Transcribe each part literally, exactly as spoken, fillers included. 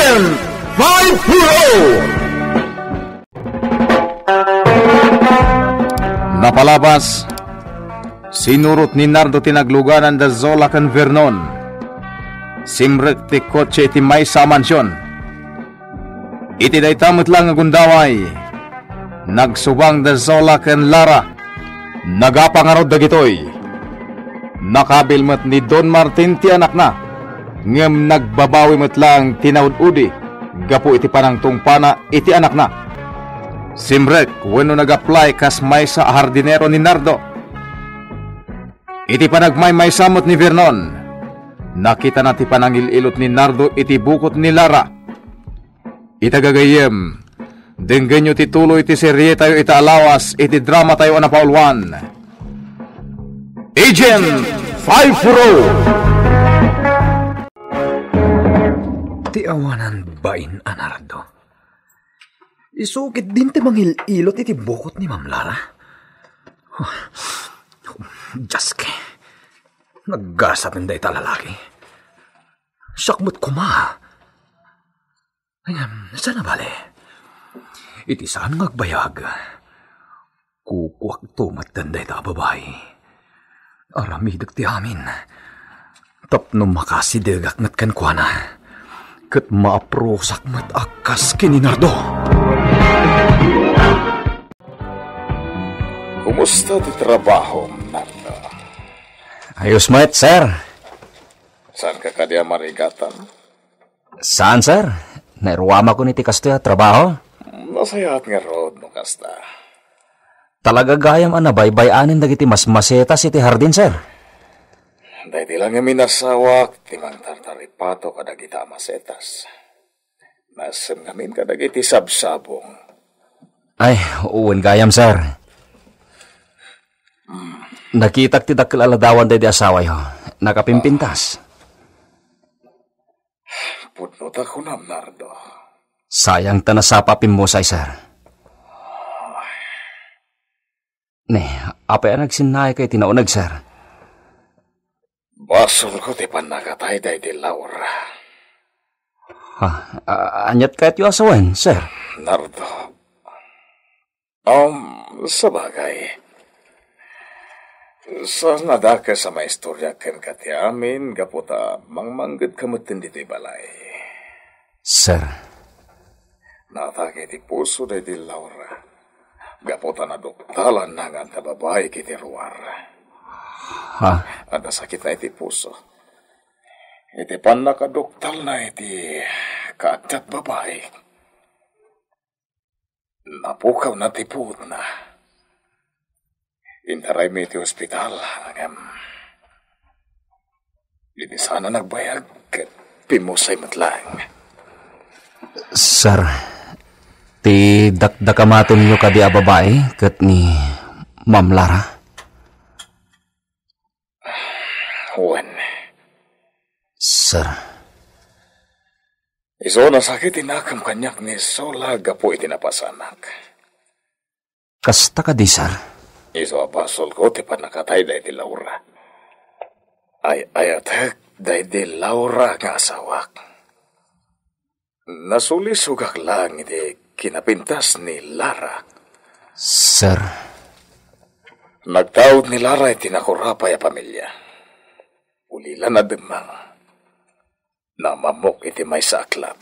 Five Pro! Napalabas, sinurot ni Nardo ti nagluganan da Zola ken Vernon. Simrek ti kotse iti maysa a mansion. Iti dayta met la nga gundaway, nagsubang da Zola ken Lara. Nagapa ngarud dagitoy. Nakabil met ni Don Martin ti anakna, ngem nagbabawi met lang ti naud-udi gapu iti panangtungpana iti anakna. Simrek wenno nag-apply kas maysa a hardinero ni Nardo. Iti panagmaymaysa met ni Vernon, nakitana ti panangil-ilot ni Nardo iti bukot ni Lara. Ita gagayyem, denggenyo ti tuloy ti serietayo ita a lawas iti dramatayo a napauluan, Agent five Pro! Ti awanan bain a Nardo. Isu ket din ti mangil-ilot iti bukot ni Ma'am Lara. Dios, naggasat dayta lalaki. Siak met koma. Ay, saan a bale? Iti saan nga agbayag, kukuakto met dayta a babai. Aramidek ti amin tapno makasidegak met kenkuana, ket maaprosak met a kas ken ni Nardo. Kumusta ti trabaho, Nardo? Ayos met, sir. Saan ka kadi a marigatan? Saan, sir? Nairuamakon iti kastoy a trabaho. Nasayaat ngarud no kasta. Talaga gayam a nabaybay-anen dagiti masmasetas iti hardin, sir. Daydi la ngamin a asawak ti mangtartaripato kadagita a masetas. Naassem ngamin kadagiti sabsabong. Ay, wen gayam, sir. Nakitak ti dakkel a ladawan daydi asawayo. Nakapimpintas. Pudno ta kunam, Nardo. Sayang ta nasapa a pimmusay, sir. Ne, apay a nagsinnayka iti nauneg, sir? Basolko ti pannakatay daydi Laura. Ha, a-, aniat kayatyo a sawen, sir? Nardo. Um, sabagay. Saan a dakes a maistoryak kenka ti amin gapu ta mangmanggedka metten ditoy balay. Sir. Naatake ti puso daydi Laura gapu ta naduktalanna nga adda babai iti ruar. Ha? Adda sakitna iti puso. Iti pannakaduktalna iti kaadda ti babai, napukawna ti puotna. Intaraymi iti ospital, ngem idi saan a nagbayag ket pimmusay met laeng. Sir, ti dakdakamatenyo kadi a babai ket ni Ma'am Lara? Wen. Sir. Isu a nasakit ti nakem kaniak ni Zola gapu iti napasanak. Kasta kadi, sir? Isu a basolko ti pannakatay daydi Laura. Ay-ayatek daydi Laura nga asawak. Nasulisogak laeng iti kinapintas ni Lara. Sir. Nagtaud ni Lara iti nakurapay a pamilia. Ulila nademmang. Namammok iti maysa a club.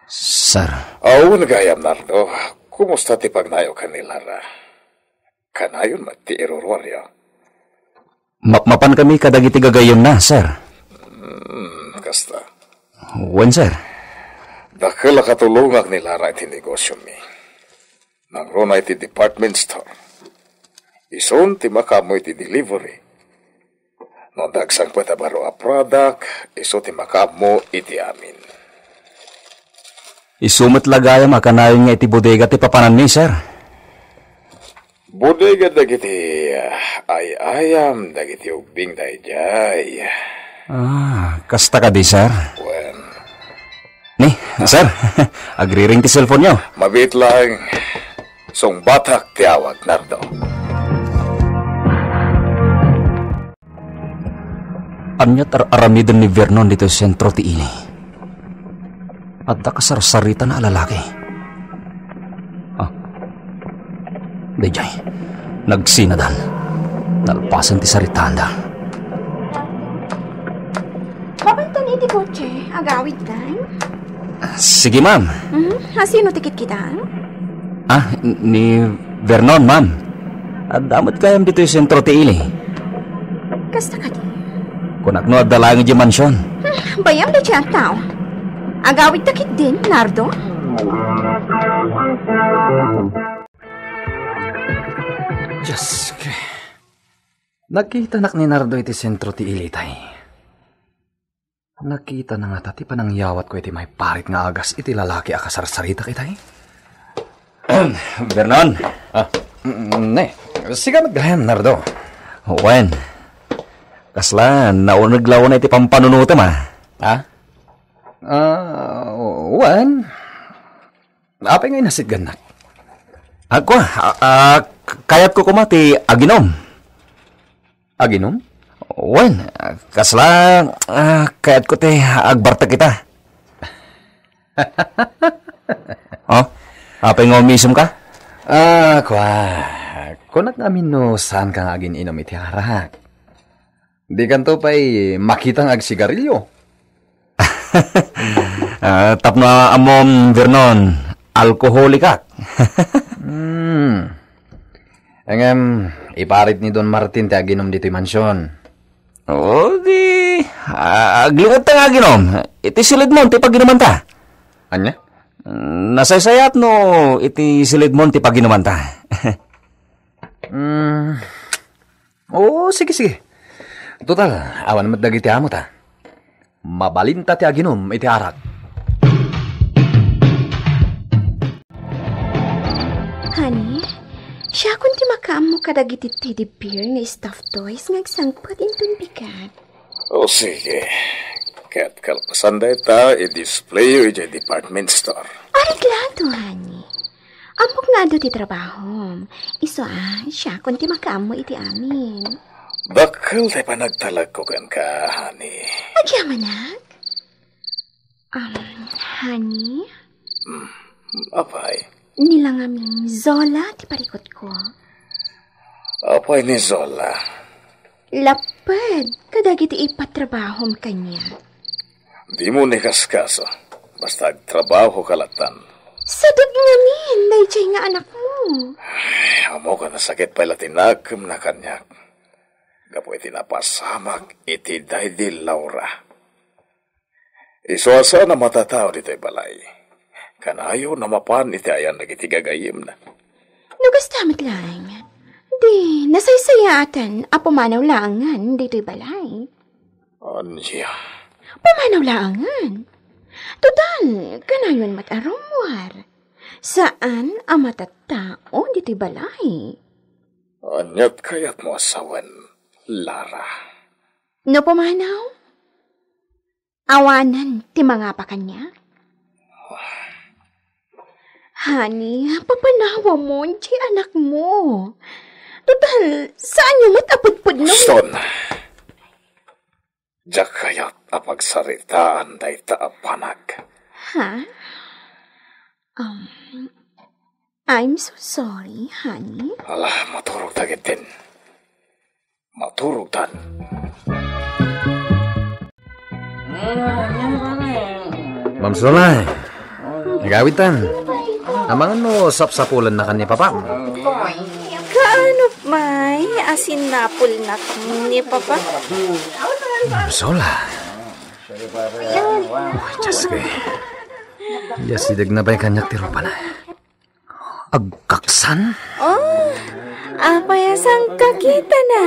Sir. Awan gayam, Nardo. Kumusta ti pagnayo ken ni Lara? Kanayon met ti iruruaryo? Mapmapan kami kadagiti gagayyemna, sir. Hmm, kasta. Wen, sir. Dakkel a katulongak ni Lara iti negosyomi. Nangruna iti department store. Isun ti makaammo iti delivery. No adda agsangpet a baro a product, isu ti makaammo iti amin. Isu met la gayam a kanayon nga iti bodega ti papananmi, sir. Bodega dagiti, ah, ay-ayam, dagiti ubbing daydiay. Ah, kasta kadi, sir? Wen. Ni, sir, agriring ti cellphone-yo. Mabiit laeng. Sungbatak ti awag, Nardo. Ania ti ar-aramiden ni Vernon ditoy sentro ti ili? Adda kasarsaritana a lalaki. Ah. Daydiay. Nagsinadan. Nalpasen ti saritaanda. Mapantan iti kotse, agawidtan? Sige, ma'am. Mhm. Asino ti kitkita? Ah, ni Vernon, ma'am. Adda met gayam ditoy sentro ti ili. Kasta kadi? Kunak no adda laeng idiay mansion. Hmm, bayam daydiay a tao. Agawidta ketdin, Nardo? Dios, ke. Nakitanak ni Nardo iti sentro ti ili tay. Nakitana ngata ti panangyawatko iti maiparit nga agas iti lalaki a kasarsaritak itay? Vernon. Ah, mm, ne. Sika met gayam, Nardo. Wen. Kasla, nauneg la unay ti pampanunotem, a? Ha? Ah, wen. Apay nga inasitgannak? Ako, ah, ah, k-, kayatko koma ti aginom. Aginom? Wen, ah, kasla, ah, kayatko ti agbartek ita. Oh, apay nga umisem ka? Ah, kwa. Kunak ngamin no saan ka nga agin-inom iti arak. Dikanto pay makita nga agsigarilyo. Ah, tapno ammom, Vernon, alkoholikak. Hmm. Ngem, iparit ni Don Martin ti aginom ditoy mansion. O, di, ah, aglingetta nga aginom. Iti silidmon ti paginumanta. Ania? Nasaysayat no iti silidmon ti paginumanta. Hmm. Oo, sige, sige. Total, awan met dagiti amota. Mabalinta ti aginom iti arak. Honey, siakon ti makaammo kadagiti teddy bear nga stuffed toys nga agsangpet inton bigat. O, sige. Ket kalpasan dayta, i-display-yo idiay department store. Aregla to, honey. Ammok nga adu ti trabahom. Isu a, siakon ti makaammo iti amin. Dakkel ti panagtalekko kenka, honey. Agyamanak? Um, honey? Hmm, apay? Ni la ngamin Zola ti parikutko. Apay ni Zola? Lapped kadagiti ipatrabahom kaniak. Dimo ni kaskaso. Basta agtrabaho ka latan. Sadut ngamin, daydiay nga anakmo. Ay, ammok a nasakit pay la ti nakemna kaniak. Gapu iti napasamak iti daydi Laura. Isu a saan a matatao ditoy balay. Kanayon a mapan iti ayan dagiti gagayyemna. No kasta met laeng, di nasaysayaatan a pumanaw laengen ditoy balay. Ania? Pumanaw laengen. Total, kanayon met a rummuar. Saan a matattao ditoy balay. Aniat kayatmo a sawen, Lara? No pumanaw, awanen ti mangapa kaniak? Honey, papanawamon ti anakmo. Total, saanyo met a pudpudno. Stone, diak kayat a pagsaritaan dayta a banag. Ha? Um, I'm so sorry, honey. Ala, maturog ta ketdin. Maturog tan. Ma'am Solay, agawid tan. Amangan no sapsapulennakan ni Papa. Kaano may a sinapulnak ni Papa? Ma'am Solay. Uy, Diyos ko. Yasideg na pay kaniak ti rupana. Agkaksan? Oh, apay a sangkakitana,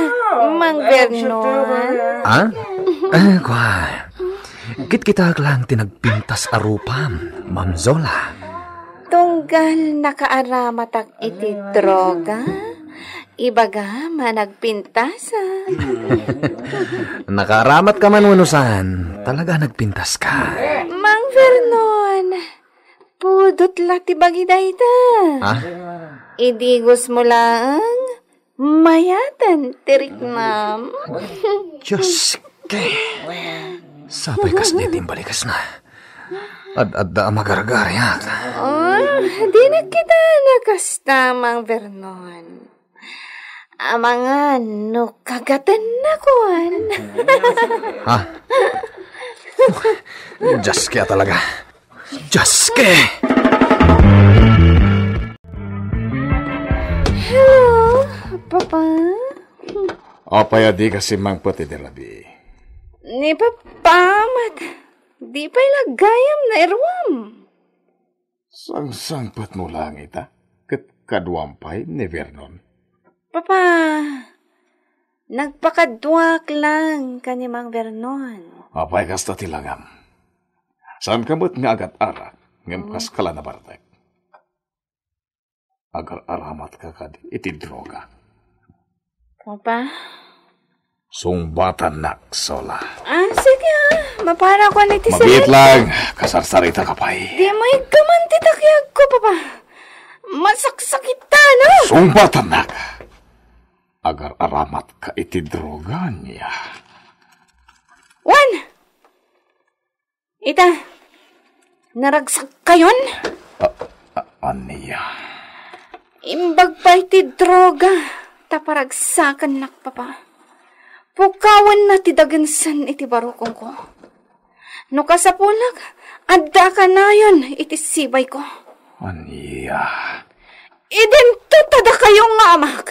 Mang Vernon? Ah? Ah, kwa. Kitkitak lang ti nagpintas a rupam, Ma'am Zola. Tunggal nakaaramatak iti droga, ibagam a nagpintas, ah. Nakaaramat ka man wenno saan, talaga nagpintas ka. Mang Vernon, pudot la ti bagi dayta. Ah? Idigos mo laeng, mayaten ti riknam. Diyos ke. Sapay kas deti imbalikasna. Ad-adda a magargariak. Oh, dinak kita nakasta, Mang Vernon. Amangan no kagatennak, wen. Ha? Dios, kaya talaga. Dios, ke! Hello, Papa? Apay a dika simmangpet idi rabii? Ni Papa met, di pay la gayam nairuam. Sangsangpetmo laeng ita, ket kaduam pay ni Vernon. Papa, nagpakaduak laeng ken ni Mang Vernon. Apay kasta ti langam? Saanka met nga agat-arak, ngem kaskala nabartek. Agar-aramatka kadi iti droga. Papa? Sungbatannak, Sola. Ah, sige, ah. Maparakon iti Mabiit lang, kasarsarita ka pay. Di maiggaman ti takiagko, Papa. Masaksakitan, ah. Sungbatannak. Agar-aramatka iti droga niya. Wen! Ita, naragsak kayon? A-, a-, ania? Imbag pay ti droga, ta paragsakannak, Papa. Pukawenna ti dagensen iti barukongko. No kasapulak, adda kanayon iti sibayko. Ania? Idinto ta dakayo nga amak.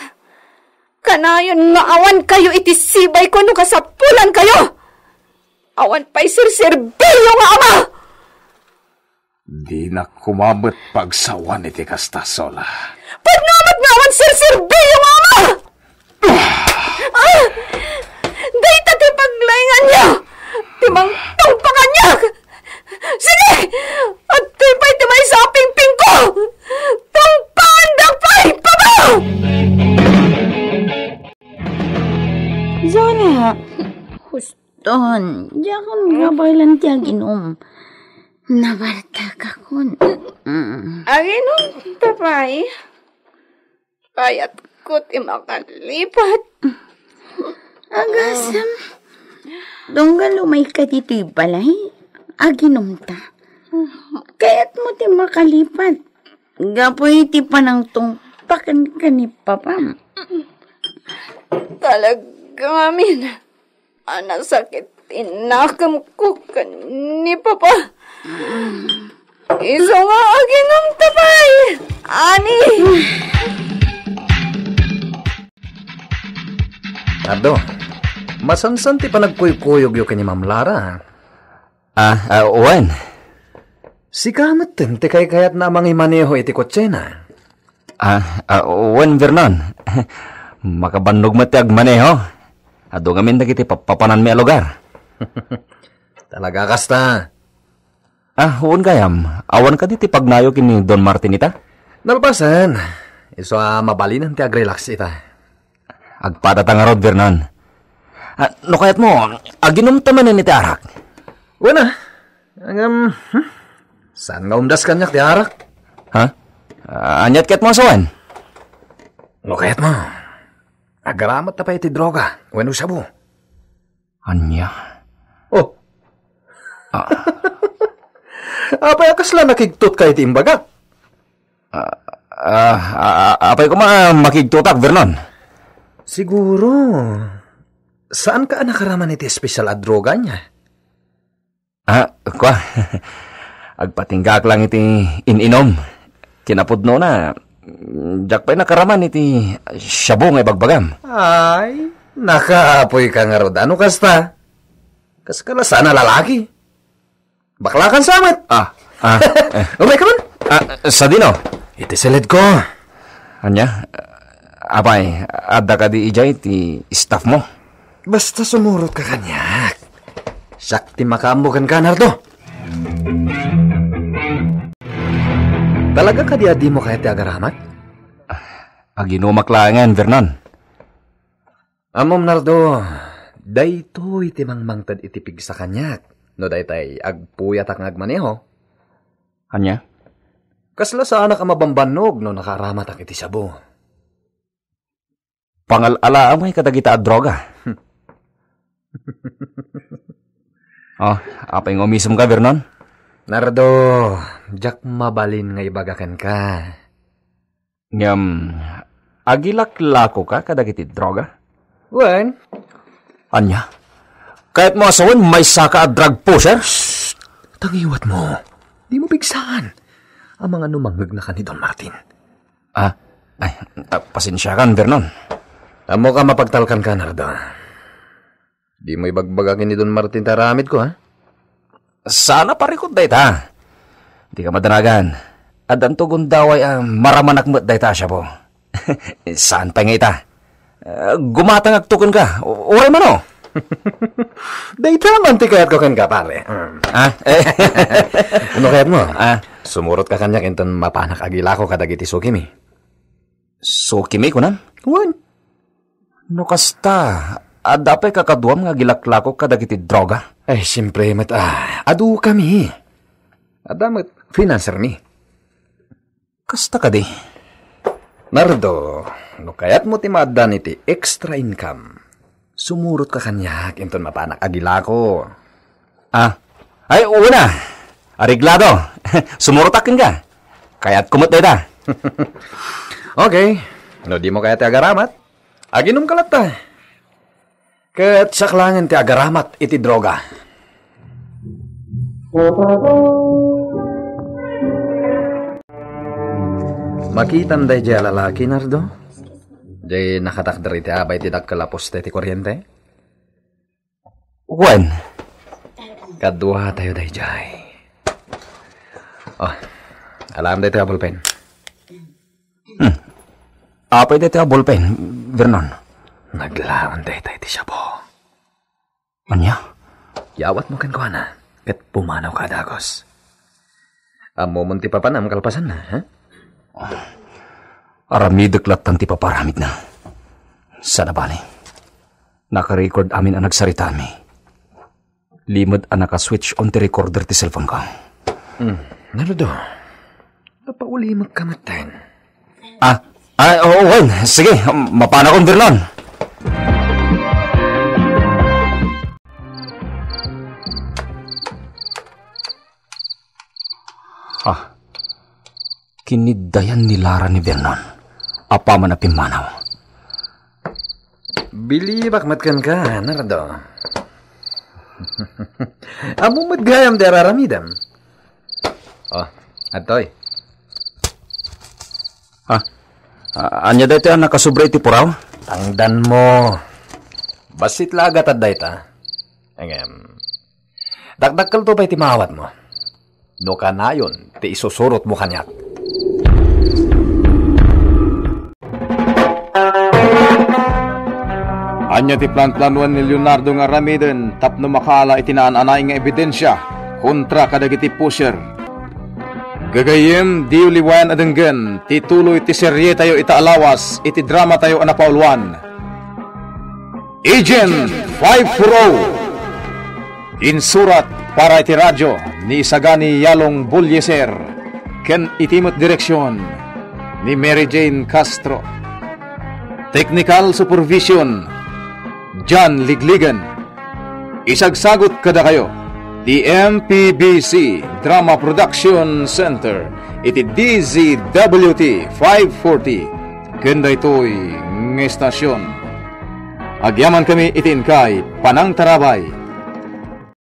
Kanayon nga awan kayo iti sibayko no kasapulan kayo. Awan pay serserbiyo nga ama! Dinak koma met pagsawan iti kasta, Sola. Pudno met nga awan serserbiyo nga ama! Ah! Dayta ti paglainganyo! Ti mangtungpa kaniak! Sige! Adtoy pay ti maysa a pingpingko! Tungpaandak pay, Papa! Zola, huston, diakon nga baelan ti aginum. Nabartakakon. Mm. Aginum ta pay? Kayatko ti makalipat. Agasem, tunggal umayka ditoy balay, aginumta. Kayatmo ti makalipat. Gapu iti panangtungpakan ka ni Papam. Talaga amin a nasakit ti nakemko ken ni Papa. Isu nga aginumta pay, ani? Ado, masansan ti panagkuykuyogyo ken ni Ma'am Lara. Ah, ah, wen. Sika metten ti kaykayatna a mangimaneho iti kotsena. Ah, ah, wen, Vernon. Makabannog met ti agmaneho. Adu ngamin dagiti pappapananmi a lugar. Talaga kasta? Ah, wen gayam. Awan kadi ti pagnayo ken ni Don Martin ita? Nalpasen. Isu a mabalinen ti agrelax ita. Agpadata ngarud, Vernon. Ah, no kayatmo, aginumta manen iti arak. Wen a. Ngem, hmm? Saan nga umdas kaniak ti arak? Ha? Ah, aniat kayatmo a sawen? No kayatmo, agaramatta pay iti droga wenno shabu. Ania? Oh. Ah. Apay a kasla nakigtotka iti imbagak? Ah, ah, ah, apay koma makigtotak, Vernon? Siguro, saanka a nakaraman iti espesyal a droga ania? Ah, kua, agpatinggaak lang iti in-inom. Kinapudnona, diak pay nakaraman iti shabu nga ibagbagam. Ay, nakapoyka ngarud a no kasta. Kaskala saan a lalaki. Baklakan sa met. Ah, ah, eh. Umayka man. Ah, sadino? Iti siledko. Ania? Apay, adda kadi idiay ti staff mo? Basta sumurotka kaniak. Siak ti makaammo kenka, Nardo. Talaga kadi a dimo kayat ti agaramat? Aginumak laengen, Vernon. Ammom, Nardo, daytoy ti mangmangted iti pigsa kaniak no daytay agpuyatak nga agmaneho. Ania? Kasla saanak a mabambannog no nakaaramatak iti shabu. Pangal-alaam ngay kadagita a droga. Oh, apay nga umisem ka, Vernon? Nardo, diak mabalin nga ibaga kenka. Ngem, agilaklakoka kadagiti droga? Wen. Ania? Kayatmo a sawen maysaka a drug pusher? Shh! Tangiwatmo. Dimo pigsaan. Amangan no mangngegna ka ni Don Martin. Ah, ay, ah, pasensiakan, Vernon. Ammok a mapagtalkanka, Nardo. Dimo ibagbaga ken ni Don Martin ti aramidko, ha? Saan a parikut dayta. Dika madanagan. Addanto gundaway a maramanak met dayta a siapo. Saan pay nga ita? Ah, gumatangakto kenka. Uray mano. Dayta man ti kayatko kenka, pare. Mm. Ah, eh. No kayatmo? Ah. Sumurotka kaniak inton mapanak agilako kadagiti sukimi. Sukimi, kunam? Wen. No kasta, adda pay kakaduam nga agilaklako kadagiti droga? Ay, siempre met, ah, adu kami. Adda met financer mi. Kasta kadi? Nardo, no kayatmo ti maaddan iti extra income, sumurotka kaniak inton mapanak agilako. Ah, ay, una. Areglado. Sumurotak kenka. Kayatko met dayta. Okay. No dimo kayat ti agaramat, aginumka latta. Ket saklangen ti agaramat iti droga. Makitam daydiay a lalaki, Nardo? Diay nakatakder iti abay ti dakkel a poste ti koriente? Wen. Kaduatayo daydiay. Oh, alam daytoy a ballpen. Hmm. Apay daytoy a ballpen, Vernon? Naglaon daytoy ti siapo. Ania? Yawatmo kenkuana, ket pumanawka a dagus. Ammomon ti papanam kalpasanna, ha? Aramidek lattan ti paparamidna. Saan a bale. Nakarecord amin a nagsaritaanmi. Limed a naka-switch on ti recorder ti cellphone ko. Hmm, Nardo. Napaulimekka metten. Ah, ah, oo, wen. Sige, mapanakon, Vernon. Ah, kiniddayan ni Lara ni Vernon. Apaman a pimmanaw. Bilibak met kenka, Nardo. Ammom met gayam ti araramidem. Oh, adtoy. Ah, ah, ania daytoy a nakasobra iti puraw? Tangdanmo. Bassit la a gatad dayta. Ngem, dakdakkelto pay ti maawatmo. No kanayon ti isusurotmo kaniak. Ania ti planplanoan ni Leonardo nga aramiden tapno makaala iti naan-anay nga ebidensia kontra kadagiti pusher? Gagayyem, diyo liwayan a denggen ti tuloy ti serietayo ita a lawas iti dramatayo a napauluan, Agent five four oh. Insurat para iti radyo ni Isagani Yalong Bolieser ken iti met direksion ni Mary Jane Castro. Technical supervision, John Ligligan. Isagsagut kadakayo ti M P B C Drama Production Center iti D Z W T five forty ken daytoy nga estasion. Agyamankami iti inkay panangtarabay.